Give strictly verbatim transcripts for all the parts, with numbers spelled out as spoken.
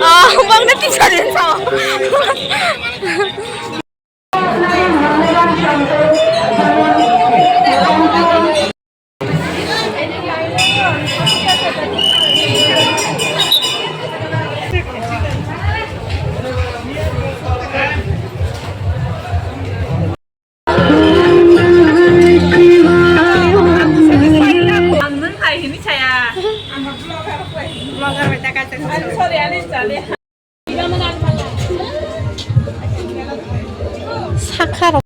Ah, bang na teacher din sa. Ang nung hai hini saya. Vlogger bai ta kaisa. Sorry, ani chale. Sakha rok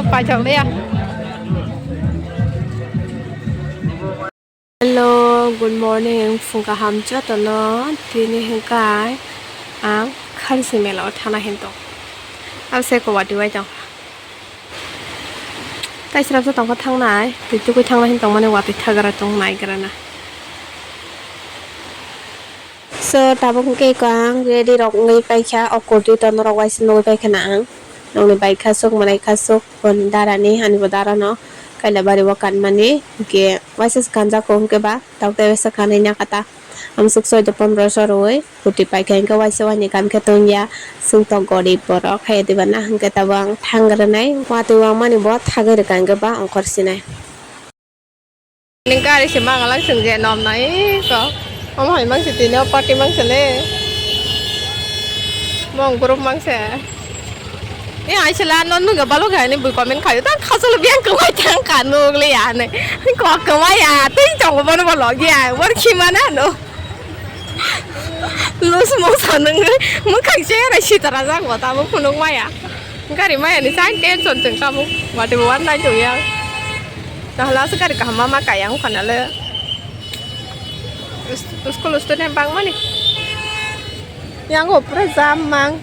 paijak le ya. Hello, good morning, phung kaham jotono. Tini hwnkhe ang Kharsi mela o thana hinto. Ang se kowati bai tong. Tai srapsa tongkha thangnai, twi tukui thangnai hin tongmani watwi thagra tong naigrana. So, tabuk hwnkhe ko ang ready rok wngwi paikha, o kurti to norok waisa nugwi paikha na ang. Nokni bai khasuk, mwnai khasuk, boni darani, ani bo darano, Kailabari o kanmani, hwnkhe waisa se kanjak o hwnkhe ba, tabuk tei waisa kanwi nakha ta. Amsuk soido pondro so rwui, kurti paikha hwnkhe waisa waini kam khe tongya, chwng to gorib borok, haiya diba na hwnkhe tabuk ang thang rwnai, watwi wngmani bo thagwi rwkha hwnkhe ba ongkhor sinai. Gari se mangalang chwng je nom nai ko. Omo hai mangse tini o party mangse le. Mong group mangse. E ai sela non nungga balo ga ni bui comment khayo ta khasolo biang kwmai thang ka nuk le ya ne. Ko kwmai ya tei chong bono balo ya. Bor khima na no. Lus mo sanung mo khang se ra sitara jang ko ta mo phunuk maya. Gari maya ni sai tension chwng tabuk. Mati bo wan nai chwng ya. Tahla se gari kaham ma kayang khana le. School student bang mani. Yang go pura jam mang.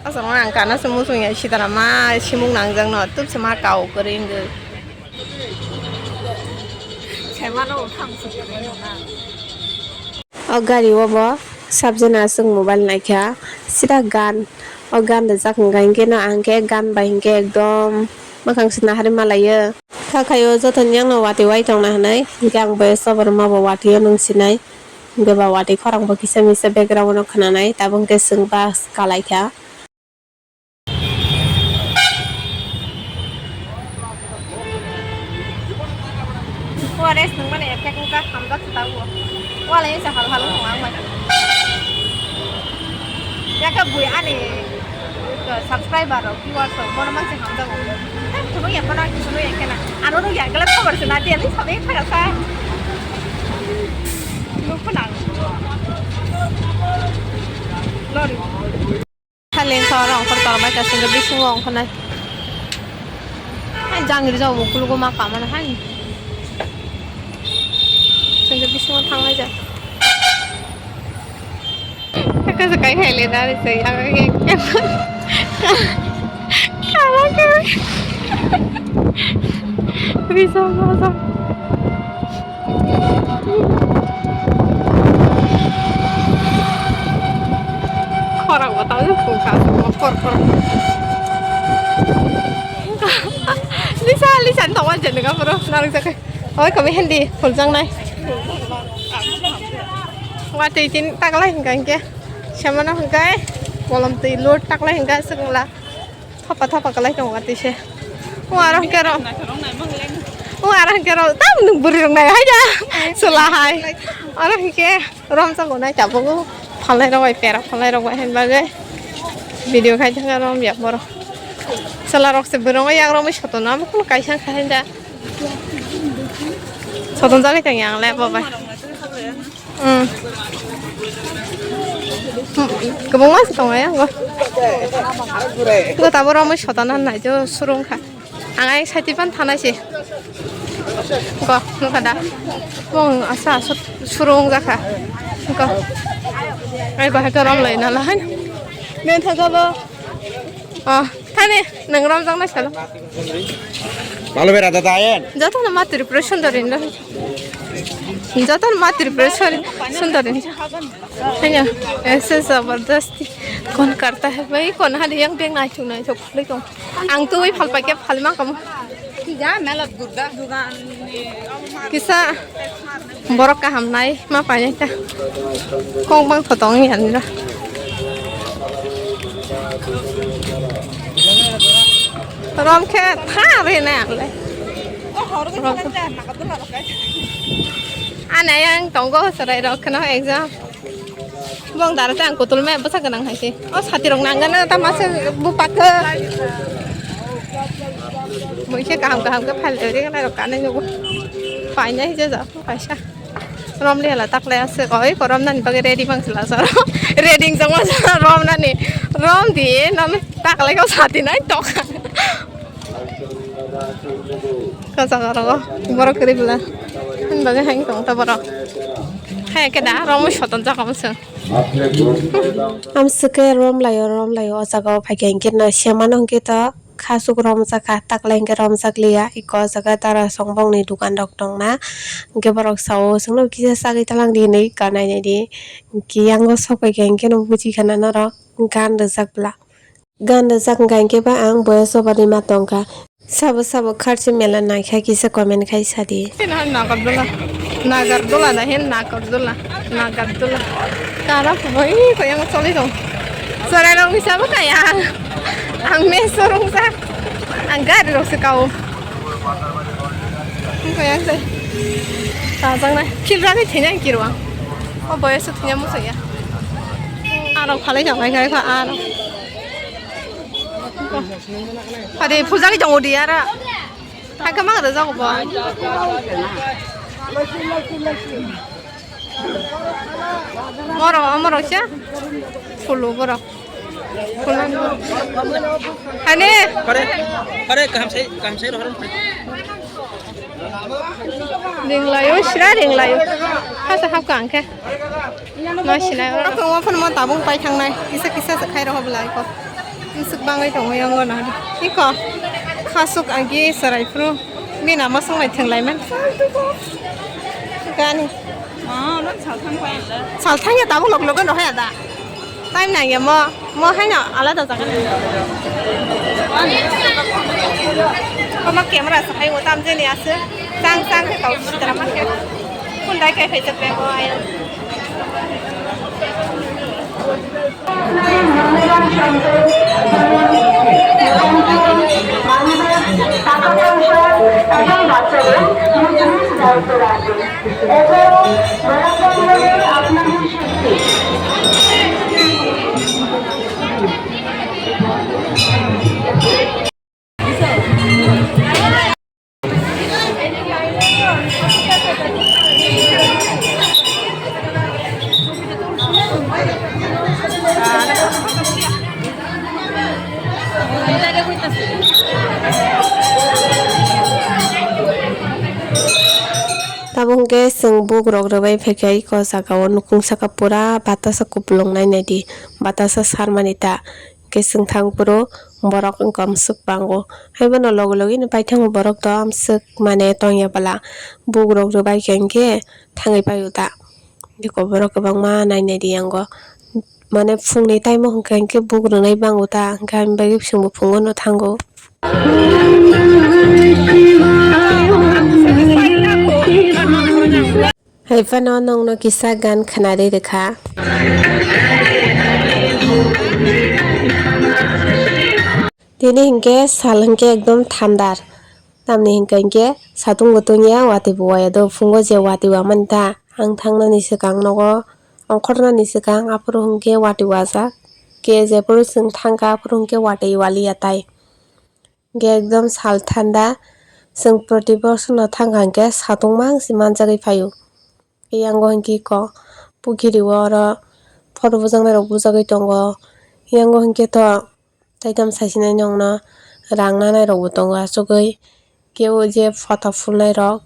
Asal ang kana se musung ya sitara ma simung nang jang no tup se ma kau kering ge. Sai ma no tham se kering na. O gari o bo sabjana aswk mobile naikha, sida gan, o gan rijak hwnkha hinkhe no ang khe gan bai hinkhe ekdom mwkhang se naharwi malaio. Kha khaio joto ni yakno watwi wai tongna hinwi hinkhe ang bai soborma bo watwi o nwng sinai, hinkhe ba watwi khorang bo kisa misa background o khwnanai, tabuk hinkhe chwng bus kalaikha. Forest nung mani effect wngkha, hamjak se tabuk. Walai se hal hal wngkha ang bai. Yakhe bui ani subscriber rok, viewers rok, bono mang se hamjago. Hei, phunuk ya, phano phunuk ya khe na. Ano nuk ya, gele cover se na dia, ni sabai thaga sa. Nuk phano ang. Lori. Saleng sa oro ongkhor torbai ka sengke bisingo ongkhornai. Hai jangri jabo kulugo ma kamana hai. Sengke bisingo thangnai ja. Aka se kai hai le dari se ya ke. Kala ke. Bisa bisa. Khorang bo tamo phung kha, kor kor. Lisa, Lisa, ni tongma je nang bro, narwk jakai. Oi, kami hindi, phul jang nai. Watwi tin taklai hingka hingke. Samano hingkai, kolom twi load taklai hingka, sukla. Thopa thopa kalai tongo watwi se. O aro hingke ro. O aro hingke ro. Tam nwng bwrwi rok nai hai da. Chwla hai. Aro hingke rom jago nai tabuk. Phalnai rok bai pera phalnai rok bai hai bagwi. Video khai thangka rom yak borok. Chwla rok se bwrwi rok yak romwi sotono amo kheno kaisa khai da. Soton jagwi tong yang le bo bai. Hmm. Kwbangma se tongo ya, go. Go tabuk romwi sotana nai jo surung kha. Ang ai sati pan thanai se. Go, nukha da. Bong asa sot-, surung jakha. Go. Ai go, hai go rom lai na la hai. Nen thaga bo. Oh, thani, nang rom jang nai salo. Malo bera da dayen. Joto na ma Tripura sundari no. Joto na ma Tripura sundari. Hanya, aise zabardasti. Kon karta hai bhai, kon hari yang beng nai chung nai chok phulai tong. Ang tu wi phalpa ke phalma kamu. Kisa borok kaham nai ma painai ta. Kok bang kho tong ya nira. Rom khe tha re na ang le. Rom khe. Ana yang tongo chwrai rok kheno exam. Bong dara tang kutul me bwsa gwnang hai se. O sati rok nang gana ta masa bupak khe. Boi khe kaham kaham khe phal ri gana rok kanai nugo. Painai je ja paisa. Rom le hala tak le ase. Oi ko rom nani bagwi ready bang sila sa. Ready jong ma sa rom nani. Rom di nam tak le ko sati nai tok. Ka jaga rogo borok kwrwi bwla. Ani bagwi hai wng tong ta borok. Hai khe da romo soton jaga bwswng. Amswk khe rom laio, rom laio o jaga o phai khe hinkhe no se mano hinkhe to khasuk romjak kha, takla hinkhe romjak liya. Eko o jaga dara song bongni dukan rok tongna hinkhe borok sao chwngno kisa chagwi talang di hinwi kanai nai di. Hinkhe yango sok pai khe hinkhe no buji khana norok gan rwjak bwla. Gan rwjak wngkha hinkhe ba ang boya soba rwima tongkha. Sabo sabo kharchi mela naikha kisa comment khai sadi. Nagardola, Nagardola da hin Nagardola, Nagardola. Kara khoboi koyang choli tong. Chwrai rok ni sabo kaya. Ang meso rungsa. Ang gari rok se kao. Koyang se. Tajang na. Khil rani thenya kirwa. O boya se thenya musa ya. Aro khalai jang khai khai kha aro. Ade phul jagwi tongo di ara. Hakhe mang rwjago bo. Borok, omorok se. Phulu borok. Phulu. Hani. Pare, pare, kaham sai, kaham sai rohor. Ringlayo, sira ringlayo. Hasa hapka angkhe. No sinai oro. Oro phano mo tabung pai thangnai. Kisa kisa se khai roho bwlai ko. Isuk bangwi tongo yango na. Iko. Khasuk agi sarai phru. Bini ama songlai thwnglai man. Gani. Salthang ya tabuk lok lok rohaya da. Time nangya mo, mo haino alada jaga. Omo camera se hai o tam jeni ase. Chang chang khe kau sitra ma khe. Kun dai kai phai chak bego ayo. Tabuk hwnkhe chwng buk rok rwbai phaikha, eko jagao nukhung saka pura batasa kupulung nai naidi, batasa sarmani ta, hwnkhe chwng thang phuru borok wngkha amswk bango, haiphano logi logi no paithago borok to amswk mane tongya bwla, buk rok rwbai kha hinkhe thangwi paio ta. Eko borok kwbangma nai naidi yango. Mane phungni time o hwnkha hinkhe buk rwnai bango ta, hwnkhe aboni bagwi chwngbo phungo no thango. Hai phano nwngno kisa gan khwnari rwkha. Tini hinkhe sal hinkhe ekdom thandar. Tamni hinkhe hinkhe satung bo tungya, watwi bo waya do. Phungo je watwi wamani ta, ang thangnani swkang nogo ongkhornani swkang aphuru hinkhe watwi wajak. Khe jephuru chwng thangkha aphuru hinkhe watwi waliya tai. Hinkhe ekdom sal thanda, chwng proti bosorno thangkha hinkhe satung mangsi manjagwi phaio. Yango hinkhe eko pukhiri o oro photo bujaknai rok bujagwi tongo. Yango hinkhe to taitam saisinai nokno rang nanai rokbo tongo achugwi. Kebo je photo phulnai rok,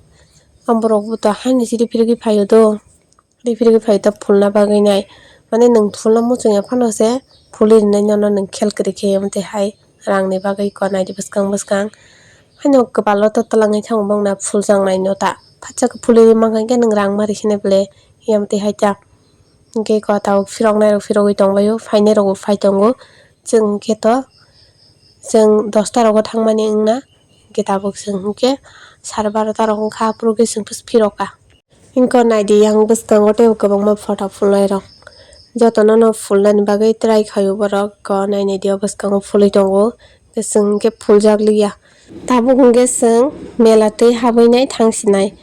borok bo to haino se rifrigwi phaio do, rifrigwi phaio ta phulna bagwi nai. Mane nwng phulna muchungya phano se phulwi rwnai nono nwng khel kwrwi khe, omo twi hai rangni bagwi eko naidi bwskang bwskang. Haino kwpalo to twlangwi thango bongna phuljaknai no ta. Phatsa khe phulwi mankha khe nwng rang ma rw sinai bwle, omo twi hai ta. Hinkhe eko tabuk phiroknai rok phirogwi tonglaio, phainai rokbo phai tongo. Chwng khe to chwng dosta rogo thangmani wngna, Hwnkhe tabuk chwng hwnkhe sare barota rok wngkha, aphuru khe chwng phirokha. Hwnkhe naidi yang bwskango teibo kwbangma photo phulnairok. Jotono no phulnani bagwi try khaio borok. Hwnkhe nainai di o bwskango phulwi tongo. Hwnkhe chwng hwnkhe phuljak liya. Tabuk hwnkhe chwng mela twi habwi nai thang sinai.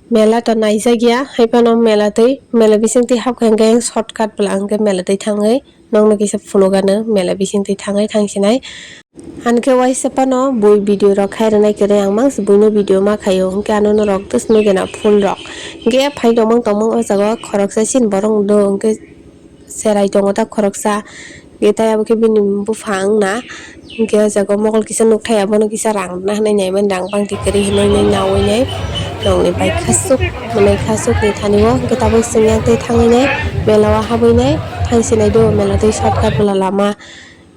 Mela to naijak ya, hai phano mela twi, mela bising twi habkha hwnkhe shortcut bwla hwnkhe mela twi thangwi nokno kisa phunukgano mela bising twi thangwi thang sinai. Hwnkhe waisa phano bui video rok khai rwnai kwrwi ang mangsa buino video ma khaio, hwnkhe ano norok tus nugena phul rok. Hwnkhe phai tongmang tongmang o jaga o khoroksa chini borok do, hwnkhe cherai tongo ta khoroksa. Hwnkhe tai abo khe bini bupha wngna. Hwnkhe o jaga o mokol kisa nukthai, abono kisa rang rwna hinwi naimani, rang bangtwi kwrwi hinwi nawi nai. Nokni bai khasuk, hwnwi khasuk ni thani o hwnkhe tabuk chwng yang twi thangwi nai, mela o habwi nai, thang sinai do, mela twi shortcut bwla lama.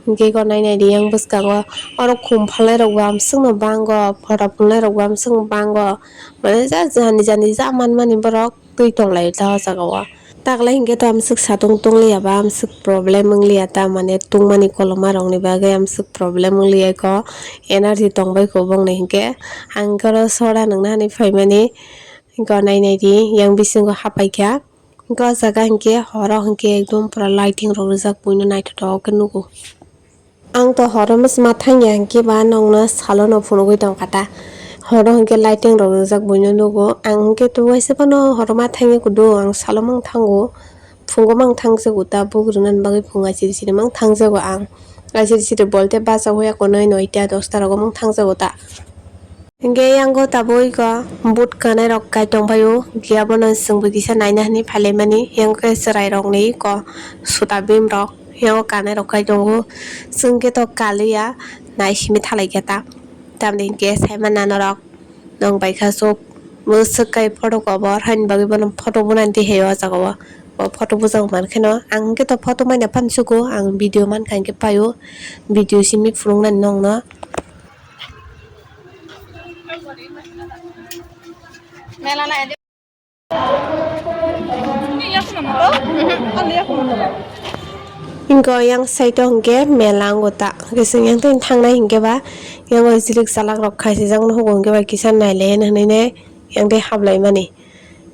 Hwnkhe kok nainai di yang bwskango oro khum phalnai rok bo amswkno bango, photo phulnai rok bo amswkno bango, mane ja jani jani ja manmani borok twi tonglaio ta o jaga o. Taklai hwnkhe to amswk satung tongliya ba amswk problem wngliya ta, mane tungmani koloma rokni bagwi amswk problem wngliya kok, energy tongbai kok bongni hwnkhe. Ang khe oro soda nungna hinwi phaimani, kok nainai di yang bisingo hapaikha. Hwnkhe o jaga hwnkhe horo hwnkhe ekdom pura lighting rok rijak buino naithotok khe nugo. Ang to horo mwsma thangya hwnkhe ba nokno salono phunugwi tongkha ta. Horo hwnkhe lighting rok rijak buino nugo. Ang hwnkhe to waisa phano horo ma thangya kudu, ang salo mang thango. Phungo mang thangjago ta, buk rwnani bagwi phung achiri chiri mang thangjago ang. Achiri chiri bolte bacha hoya konwi noita dosta rogo mang thangjago ta. Hwnkhe yango tabuk iko boot kanai rok kai tongphai o, hwnkhe abono chwngbo kisa naina hinwi phailaimani, yango khe chwrai rokni iko suta bim rok yango kanai rok kai tongo, chwng khe to kaliya naisimi thalaikha ta, tamni hwnkhe saimano norok nwng baikha chuk mwswk kai photo kobor haini bagwi bono photo bunani twi hai o jaga o, o photo bujak mankhe no ang hwnkhe to photo manya phano sugo, ang video mankha hwnkhe paio, video simi phunuknani nokno. Hwnkhe yang side o hwnkhe mela wngo ta. Hwnkhe chwng yang twi thangnai hwnkhe ba yang o jilik chalak rok khaisijak nuhugo hwnkhe ba kisa nailaiya hinwi nai yang twi haplaimani.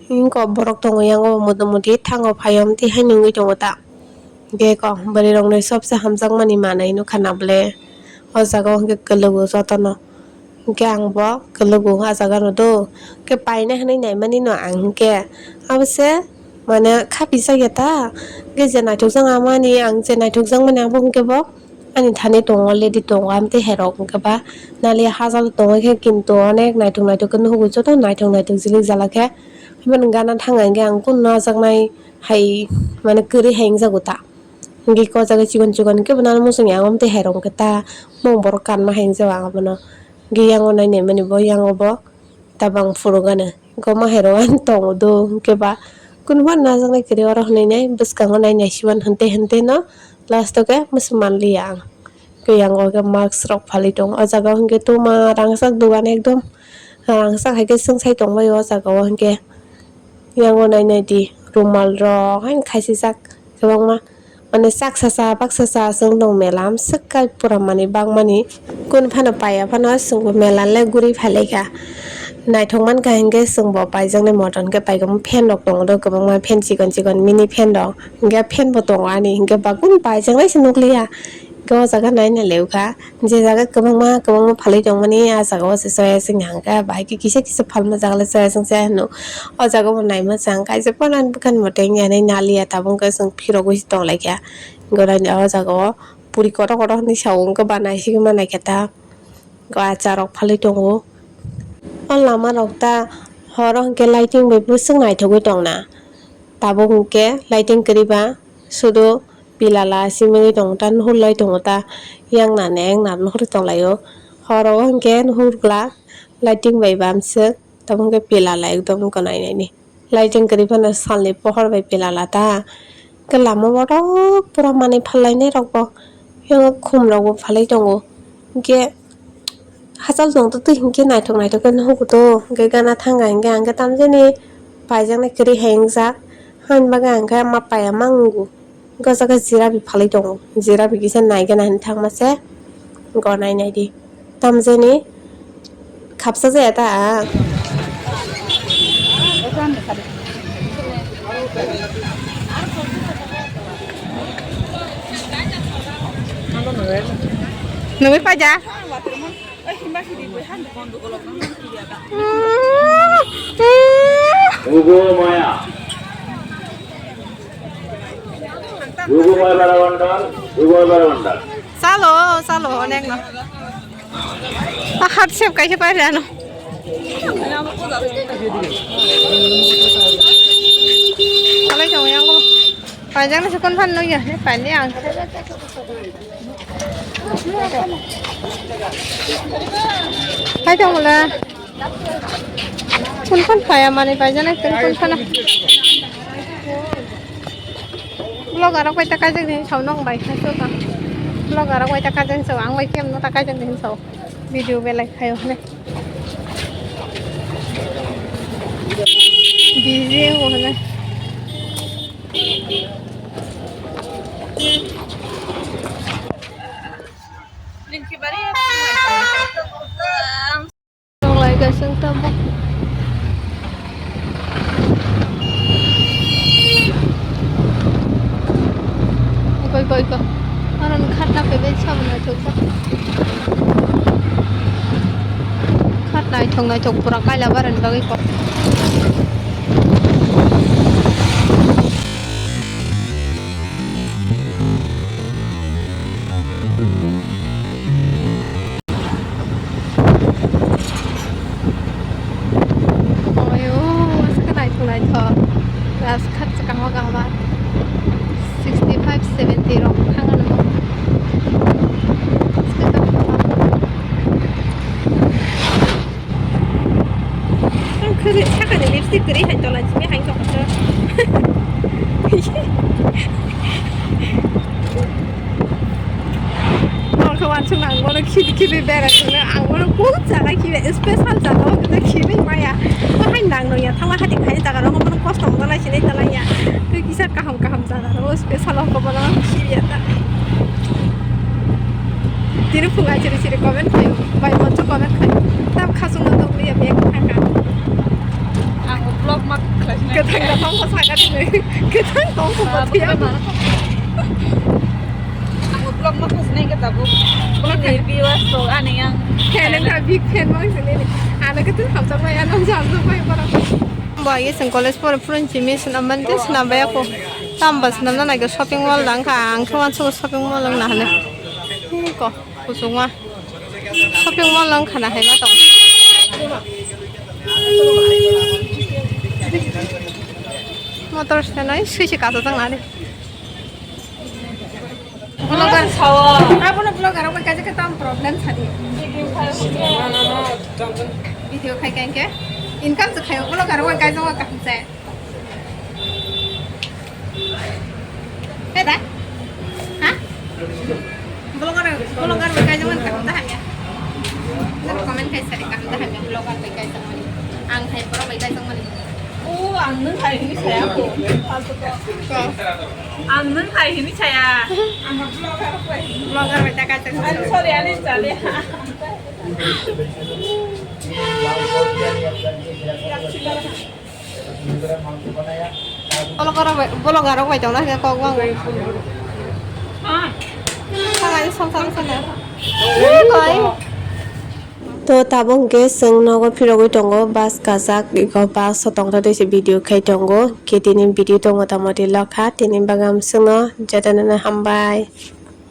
Hwnkhe borok tongo yang o motamuti thango phai o twi hai nungwi tongo ta. Hwnkhe kok bwrwi rokni sobse hamjakmani manwi nukha na bwle. O jaga o hwnkhe kwlwgo jotono. Hwnkhe ang bo kwlwgo o jaga no do. Hwnkhe paina hinwi naimani no ang hwnkhe. Abo se mane khapijak ya ta. Hwnkhe je naithokjak amani, ang je naithokjakmani abo hwnkhe bo ani thani tongo, already tongo, amtwi hai rok hwnkhe ba naliya hajalo tongo khe, kintu onek naithok naithok khe nuhugo, joto naithok naithok jilik jala khe. Himani gana thang ang khe ang kunu najaknai hai mane kwrwi hai wngjago ta. Hwnkhe o jaga chikon chikon hwnkhe bo nang muchungya, ang tei hai rok hwnkhe ta mung borok kanma hai wngjago ang abono. Hwnkhe yango nai naimani bo, yango bo tabang phuru gana. Hwnkhe o ma hai rok ani tongo do hwnkhe ba kunu phano najaknai kwrwi oro hinwi nai bwskango nai naisiman hwntei hwntei no last o khe muchung manliya ang. Hwnkhe yango khe mask rok phalwi tongo. O jaga o hwnkhe tuma rangchak dogan ekdom rangchak hai khe chwngsai tongbai o jaga o hwnkhe. Yango nai nai di rumal rok haino khaisijak kwbangma, mane chaksa cha baksa cha chwng tong mela amswk kai pura manwi bangmani. Kunu phano paiya phano chwngbo mela le guri phailaikha. Naithok mankha hinkhe chwngbo paijaknai motom khe paikha, fan rok tongo do kwbangma, fan chikon chikon mini fan rok, hinkhe fan bo tongo ani, hinkhe ba kunu paijaknai se nukliya. Hinkhe o jaga nai nai laiwkha. Je jaga kwbangma kwbangma phalwi tongmani, ah jaga o se chaya chwng ya hwnkhe, bahai khe kisa kisa phalma jaga le chaya chwng chaya hino. O jaga bo naima chang kaisa phano ani bwkhani motom wngya hinwi naliya, tabuk khe chwng phirogwi se tonglaikha. Goraini o jaga o puri kotor kotor hinwi sao, hwnkhe ba naisigwi manaikha ta. Achar rok phalwi tongo. O lama rok ta horo hwnkhe lighting bai bwswk naithogwi tongna. Tabuk hwnkhe lighting kwrwi ba sudu pilala simigwi tongo ta, nuhur lai tongo ta, yang nana yang nana nuhur tonglaio. Horo o hwnkhe nuhur glak lighting bai bamswk, tamo hwnkhe pilala ekdom gwnai naini. Lighting kwrwi phano salni pohor bai pilala ta, hwnkhe lama bohrok pura manwi phallainai rokbo, yang khum rokbo phalwi tongo, hwnkhe. Hachal tong twi hinkhe naithok naithok khe nuhugo to, hinkhe gana thangkha hinkhe ang khe tamjani paijaknai kwrwi hai wngjak, haini bagwi ang khe ma paiya ma wngo. Hinkhe o jaga jirabi phalwi tongo, jirabi kisa naigana hinwi thangma se gonai naidi. Tamjani Khapsa jaya ta ang. Nungwi paja. Nugo maya. Nugo maya bara wandal, nugo maya bara wandal. Salo, salo, onek no. Ahat sep kaisa pai rano. Alai jong yang ko. Panjang na sukun pan no ya, ni pan ni ang. Hai jong la. Kun kun phaya mani pai jana kun kun phana. Vlogger rok bai ta kaijak din sao nong bai kha so ta. Vlogger rok bai ta kaijak sao ang bai kem no ta kaijak din sao. Video belai khayo hne. Busy o hne. Nong lai ka sung tabuk. Iko, iko, iko. Aron khatna phaibai sabo naithok jak. Khat naithok naithok pura kaila barani bagwi kok. Oyo, naithok naithok. Rajghat kahma kahma. Sixty five, seventy rok thang ano. Ang kwrwi sakani lipstick kwrwi hai tola simi hai tongkha. Norok wansuk nang bono khibi khibi bera sino ang bono kung jaga khibi special jaga o kisa khibi maya. O hai nang nung ya thangla hati khai jaga rok bono kosto mona lai sini talai ya. Tei kisa kaham kaham jaga rok special o bono khibi ya ta. Tini phung ai chiri chiri comment khai bai moncho comment khai. Tam khasung no tong ya bek thangka. Ang vlog ma khlai sini. Kethang da tong ko saka tini. Kethang tong ko Ah, pathiya. Bukan mana? Ang vlog ma khlai sini ke tabuk. Vlog ni viewers to ani yang. Fan ang ka big fan mang sini. Ana ke tu hamjak mai, ana hamjak mai para. Bo ye sing college por purun chimi sina mante sina baya ko. Tam bas nam na ke shopping mall dang ka ang khe wansu shopping mall ang na hale. Ko kusungwa. Shopping mall ang khana hai ma tong. Motor stand ai sui se kato tang ani. Vlogger. Abono vlogger rok bai kaisa khe tam problem sadi. Video khai kai khe income se khayo vlogger rok bai kaisa kaham se. Heda? Ha? Vlogger, vlogger bai kaijak mani kaham da hamya? Nang comment khai sari kaham da hamya vlogger bai kaijak mani. Ang hai borok bai kaijak mani. O, ang nwng hai hini saya ko. Ko. Ang nwng hai hini saya. Vlogger bai ta kaijak mani. I'm sorry, ani chale. Vlogger rok bai, vlogger rok bai tongna khe kok bang. Thang ani song song song. Koi. To tabuk hwnkhe chwng nogo phirogwi tongo, bus kajak, eko bus o tongthok tei se video khai tongo. Khe tini video tong mota moti lokha, tini bagam chwngno jotono hambai.